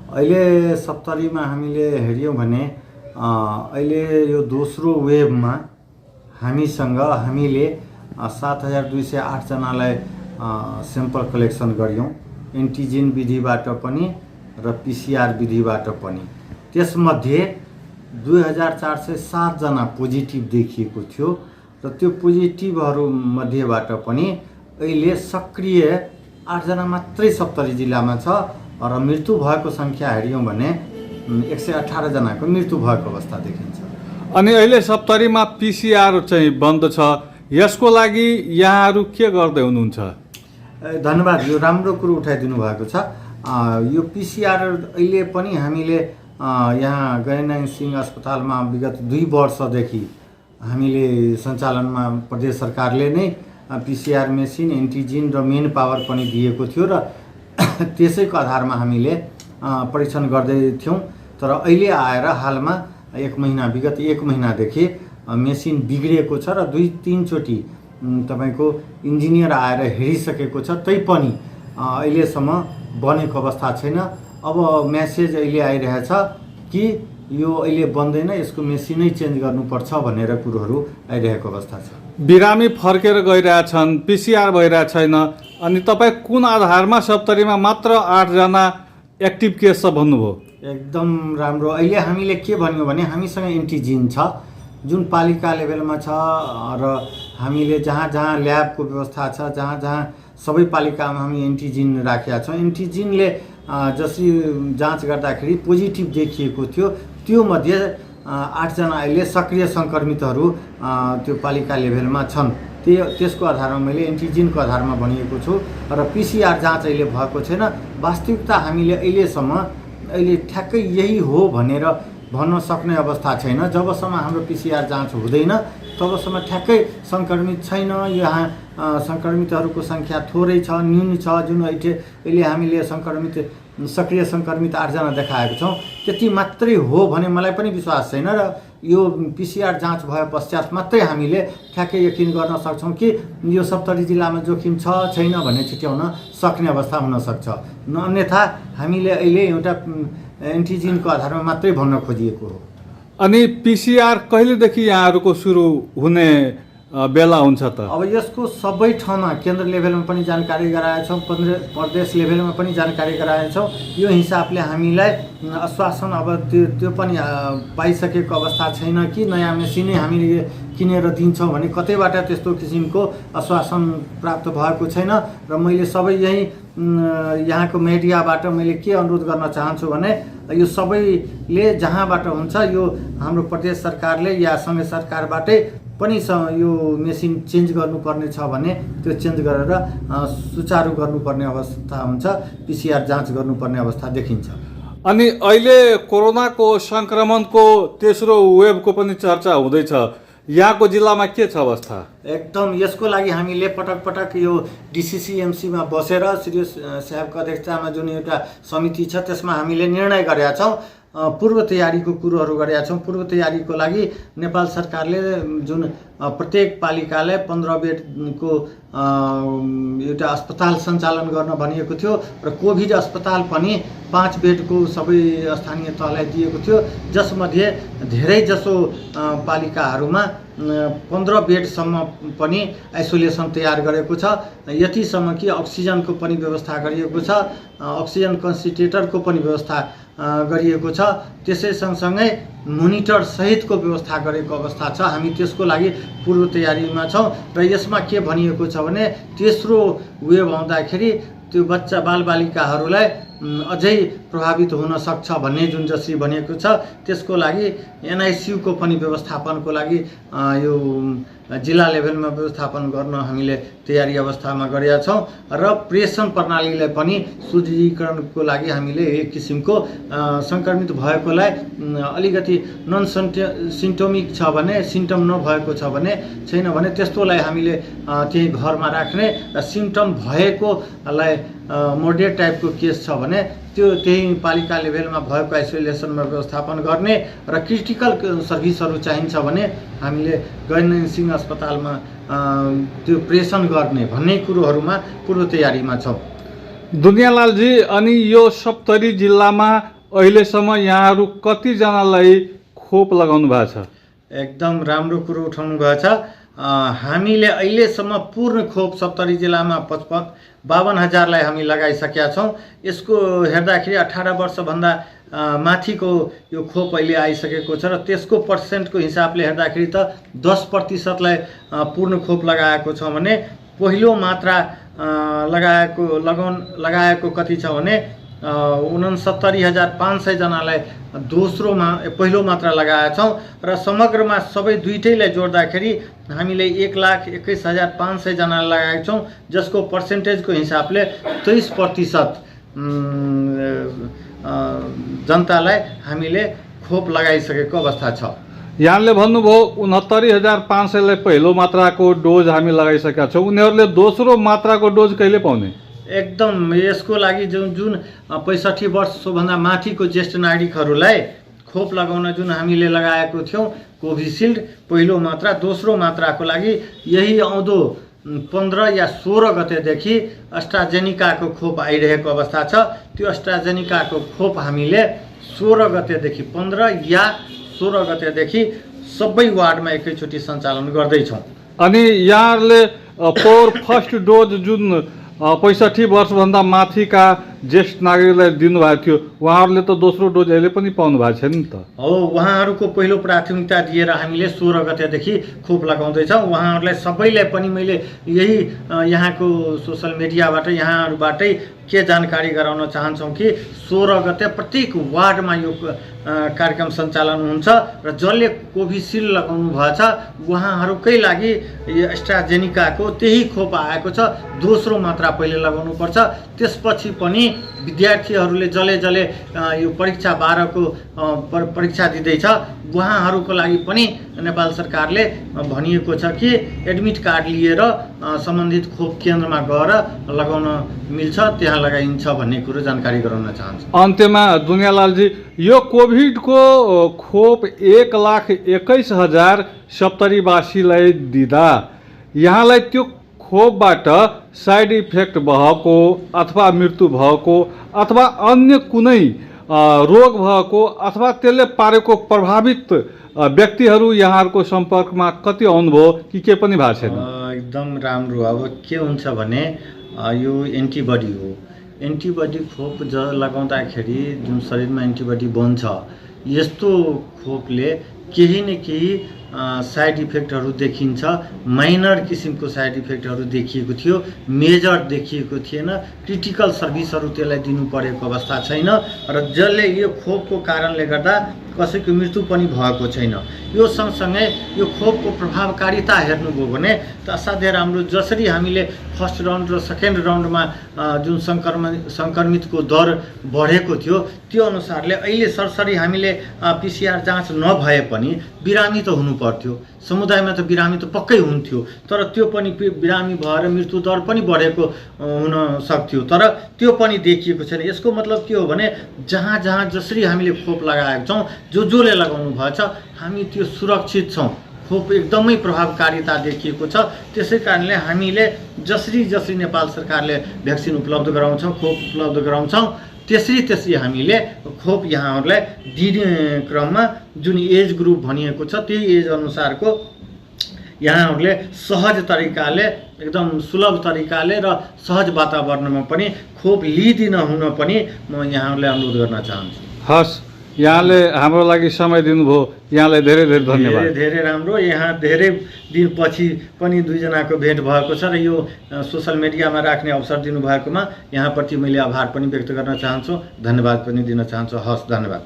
अहिले 70 मा हामीले हेर्यौं भने अहिले यो दोस्रो वेभमा हामीले 7208 जनालाई स्याम्पल कलेक्सन गर्यौं एन्टिजेन विधिबाट पनि र पीसीआर विधिबाट पनि। त्यसमध्ये 2407 जना पोजिटिभ देखिएको थियो र त्यो पोजिटिभहरू मध्येबाट पनि अहिले सक्रिय 8 जना मात्रै 70 जिल्लामा छ र मृत्यु भएको संख्या हेर्यौं भने 118 जनाको मृत्यु भएको अवस्था देखिन्छ। अनि अहिले 70 मा पीसीआर चाहिँ बन्द छ, यसको लागि यहाँहरू के गर्दै हुनुहुन्छ? धन्यवाद, यो राम्रो कुरो उठाइदिनु भएको छ। यो पीसीआर अहिले पनि हामीले यहाँ गैनाङ सिंह अस्पतालमा विगत 2 वर्षदेखि हामीले सञ्चालनमा प्रदेश सरकारले नै पीसीआर मेसिन, एन्टिजेन र मेन पावर पनि दिएको थियो र त्यसैको आधारमा हामीले परीक्षण गर्दै थियौं। तर अहिले आएर हालमा विगत 1 महिनादेखि मेसिन बिग्रिएको छ र 2-3 चोटि तपाईको इन्जिनियर आएर हेरिसकेको छ, तैपनि अहिलेसम्म बनेको अवस्था छैन। अब मेसेज अहिले आइरहेछ कि यो अहिले बन्दैन, यसको मेसिनै चेन्ज गर्नुपर्छ भनेर कुरोहरू आइरहेको अवस्था छ। बिरामी फर्केर गइरहेछन्, पीसीआर भइरहेको छैन, अनि तपाईँ कुन आधारमा 70 मा मात्र 8 जना एक्टिभ केस छ भन्नुभयो? एकदम राम्रो। अहिले हामीले के भन्यौं भने हामीसँग एन्टिजेन छ जुन पालिका लेभलमा छ र हामीले जहाँ जहाँ ल्याबको व्यवस्था छ, जहाँ जहाँ सबै पालिकामा हामी एन्टिजेन राखेका छौँ। एन्टिजेनले जसरी जाँच गर्दाखेरि पोजिटिभ देखिएको थियो, त्यो मध्ये 8 जना अहिले सक्रिय सङ्क्रमितहरू त्यो पालिका लेभलमा छन्। त्यसको आधारमा मैले एन्टिजेनको आधारमा भनिएको छु र पीसीआर जाँच अहिले भएको छैन। वास्तविकता हामीले अहिले ठ्याक्कै यही हो भनेर भन्न सक्ने अवस्था छैन। जबसम्म हाम्रो पीसीआर जाँच हुँदैन तबसम्म ठ्याक्कै सङ्क्रमित छैन, यहाँ सङ्क्रमितहरूको सङ्ख्या थोरै छ, न्यून छ। जुन अहिले हामीले सक्रिय सङ्क्रमित 8 जना देखाएको छौँ, त्यति मात्रै हो भने मलाई पनि विश्वास छैन र यो पीसीआर जाँच भए पश्चात मात्रै हामीले ठ्याक्कै यकिन गर्न सक्छौँ कि यो 70 जिल्लामा जोखिम छ छैन भन्ने छिट्याउन सक्ने अवस्था हुन सक्छ। अन्यथा हामीले अहिले एउटा एन्टिजेनको आधारमा मात्रै भन्न खोजिएको हो। अनि पीसीआर कहिलेदेखि यहाँहरूको सुरु हुने बेला हुन्छ त? अब यसको सबै ठाउँमा केन्द्र लेभलमा पनि जानकारी गराएछौँ, प्रदेश लेभलमा पनि जानकारी गराएछौँ। यो हिसाबले हामीलाई आश्वासन अब त्यो पनि पाइसकेको अवस्था छैन कि नयाँ मेसिनै हामीले किनेर दिन्छौँ भने कतैबाट त्यस्तो किसिमको आश्वासन प्राप्त भएको छैन। र मैले सबै यही यहाँको मिडियाबाट मैले के अनुरोध गर्न चाहन्छु भने यो सबैले जहाँबाट हुन्छ यो हाम्रो प्रदेश सरकारले या सङ्घ सरकारबाटै पनि यो मेसिन चेन्ज गर्नुपर्ने छ भने त्यो चेन्ज गरेर सुचारू गर्नुपर्ने अवस्था हुन्छ, पीसीआर जाँच गर्नुपर्ने अवस्था देखिन्छ। अनि अहिले कोरोनाको सङ्क्रमणको तेस्रो वेभको पनि चर्चा हुँदैछ, यहाँको जिल्लामा के छ अवस्था? एकदम यसको लागि हामीले पटक पटक यो डिसिसिएमसीमा बसेर श्री साहेबको अध्यक्षतामा जुन एउटा समिति छ त्यसमा हामीले निर्णय गरेका छौँ, पूर्व तयारीको कुरोहरू गरेका छौँ। पूर्व तयारीको लागि नेपाल सरकारले जुन प्रत्येक पालिकालाई 15 बेडको एउटा अस्पताल सञ्चालन गर्न भनिएको थियो र कोभिड अस्पताल पनि 5 बेडको सबै स्थानीय तहलाई दिएको थियो, जसमध्ये धेरै जसो पालिकाहरूमा 15 बेडसम्म पनि आइसोलेसन तयार गरेको छ। यतिसम्म कि अक्सिजनको पनि व्यवस्था गरिएको छ, अक्सिजन कन्सन्ट्रेटरको पनि व्यवस्था गरिएको छ, त्यसै सँगसँगै मोनिटर सहितको व्यवस्था गरेको अवस्था छ। हामी त्यसको लागि पूर्व तयारीमा छौँ र यसमा के भनिएको छ भने तेस्रो वेभ आउँदाखेरि त्यो बच्चा बालबालिकाहरूलाई अझै प्रभावित हुन सक्छ भन्ने जुन जसरी भनिएको छ, त्यसको लागि एनआइसियुको पनि व्यवस्थापनको लागि यो जिल्ला लेभलमा व्यवस्थापन गर्न हामीले तयारी अवस्थामा गरेका छौँ र प्रेषण प्रणालीलाई पनि सुदृढीकरणको लागि हामीले एक किसिमको सङ्क्रमित भएकोलाई अलिकति नन सिम्टोमिक छ भने, सिम्टम नभएको छ भने छैन भने त्यस्तोलाई हामीले त्यही घरमा राख्ने र सिम्टम भएकोलाई मोडरेट टाइपको केस छ भने त्यही पालिका लेभलमा भएको आइसोलेसनमा व्यवस्थापन गर्ने र क्रिटिकल सर्भिसहरू चाहिन्छ भने हामीले गैनाङ सिंह अस्पतालमा त्यो प्रेषण गर्ने भन्ने कुरोहरूमा पूर्व तयारीमा छौँ। दुनियालालजी, अनि यो 70 जिल्लामा अहिलेसम्म यहाँहरू कतिजनालाई खोप लगाउनु भएको छ? एकदम राम्रो कुरो उठाउनु भएछ। हामीले अहिलेसम्म पूर्ण खोप 70 जिल्लामा 52,000लाई हामी लगाइसकेका छौँ। यसको हेर्दाखेरि 18 वर्षभन्दा माथिको यो खोप अहिले आइसकेको छ र त्यसको पर्सेन्टको हिसाबले हेर्दाखेरि त 10%लाई पूर्ण खोप लगाएको छ भने पहिलो मात्रा लगाएको कति छ भने 69,500 जनालाई पहिलो मात्रा लगाएका छौँ र समग्रमा सबै दुईटैलाई जोड्दाखेरि हामीले 1,21,500 जनालाई लगाएका छौँ, जसको पर्सेन्टेजको हिसाबले 23% जनतालाई हामीले खोप लगाइसकेको अवस्था छ। यहाँले भन्नुभयो 69,500लाई पहिलो मात्राको डोज हामी लगाइसकेका छौँ। उनीहरूले दोस्रो मात्राको डोज कहिले पाउने? एकदम यसको लागि जुन 65 वर्षभन्दा माथिको ज्येष्ठ नागरिकहरूलाई खोप लगाउन जुन हामीले लगाएको थियौँ कोभिसिल्ड पहिलो मात्रा, दोस्रो मात्राको लागि यही आउँदो 15 या 16 गतेदेखि एस्ट्राजेनिकाको खोप आइरहेको अवस्था छ। त्यो एस्ट्राजेनिकाको खोप हामीले 16 गतेदेखि 15 या 16 गतेदेखि सबै वार्डमा एकैचोटि सञ्चालन गर्दैछौँ। अनि यहाँहरूले फर्स्ट डोज जुन 65 वर्षभन्दा माथिका ज्येष्ठ नागरिकलाई दिनुभएको थियो, उहाँहरूले त दोस्रो डोज अहिले पनि पाउनु भएको छैन नि त? हो, उहाँहरूको पहिलो प्राथमिकता दिएर हामीले 16 गतेदेखि खोप लगाउँदैछौँ। उहाँहरूलाई सबैलाई पनि मैले यही यहाँको सोसल मिडियाबाट यहाँहरूबाटै के जानकारी गराउन चाहन्छौँ कि 16 गते प्रत्येक वार्डमा यो कार्यक्रम सञ्चालन हुन्छ र जसले कोभिसिल्ड लगाउनु भएछ उहाँहरूकै लागि एस्ट्राजेनिकाको त्यही खोप आएको छ। दोस्रो मात्रा पहिले लगाउनुपर्छ। त्यसपछि पनि विद्यार्थीहरूले जसले यो परीक्षा 12को परीक्षा दिँदैछ उहाँहरूको लागि पनि नेपाल सरकारले भनिएको छ कि एडमिट कार्ड लिएर सम्बन्धित खोप केन्द्रमा गएर लगाउन मिल्छ, त्यहाँ लगाइन्छ भन्ने कुरो जानकारी गराउन चाहन्छु। अन्त्यमा दुनियालालजी, यो कोभिडको खोप 1,21,000 70वासीलाई दिँदा यहाँलाई त्यो खोपबाट साइड इफेक्ट भएको अथवा मृत्यु भएको अथवा अन्य कुनै रोग भएको अथवा त्यसले पारेको प्रभावित व्यक्तिहरू यहाँहरूको सम्पर्कमा कति आउनुभयो कि के पनि भएको छैन? एकदम राम्रो। अब के हुन्छ भने यो एन्टिबडी हो। एन्टिबडी खोप लगाउँदाखेरि जुन शरीरमा एन्टिबडी बन्छ, यस्तो खोपले केही न केही साइड इफेक्टहरू देखिन्छ। माइनर किसिमको साइड इफेक्टहरू देखिएको थियो, मेजर देखिएको थिएन। क्रिटिकल सर्भिसहरू त्यसलाई दिनु परेको अवस्था छैन र जसले यो खोपको कारणले गर्दा कसैको मृत्यु पनि भएको छैन। यो सँगसँगै यो खोपको प्रभावकारिता हेर्नुभयो भने त असाध्यै राम्रो। जसरी हामीले फर्स्ट राउन्ड र सेकेन्ड राउन्डमा जुन सङ्क्रमितको दर बढेको थियो त्यो अनुसारले अहिले सरसरी हामीले पिसिआर जाँच नभए पनि बिरामी त हुनु पर्थ्यो। समुदायमा त बिरामी त पक्कै हुन्थ्यो, तर त्यो पनि बिरामी भएर मृत्यु दर पनि बढेको हुन सक्थ्यो, तर त्यो पनि देखिएको छैन। यसको मतलब के हो भने जहाँ जहाँ जसरी हामीले खोप लगाएका छौँ, जसले लगाउनु भएछ हामी त्यो सुरक्षित छौँ। खोप एकदमै प्रभावकारिता देखिएको छ। त्यसै कारणले हामीले जसरी नेपाल सरकारले भ्याक्सिन उपलब्ध गराउँछौँ, खोप उपलब्ध गराउँछौँ, त्यसरी हामीले खोप यहाँहरूलाई दिने क्रममा जुन एज ग्रुप भनिएको छ त्यही एज अनुसारको यहाँहरूले सहज तरिकाले, एकदम सुलभ तरिकाले र सहज वातावरणमा पनि खोप लिइदिन हुन पनि म यहाँहरूलाई अनुरोध गर्न चाहन्छु। हस्, यहाँले हाम्रो लागि समय दिनुभयो, यहाँलाई धेरै धेरै धन्यवाद। धेरै राम्रो। यहाँ धेरै दिनपछि पनि दुईजनाको भेट भएको छ र यो सोसल मिडियामा राख्ने अवसर दिनुभएकोमा यहाँप्रति मैले आभार पनि व्यक्त गर्न चाहन्छु, धन्यवाद पनि दिन चाहन्छु। हस्, धन्यवाद।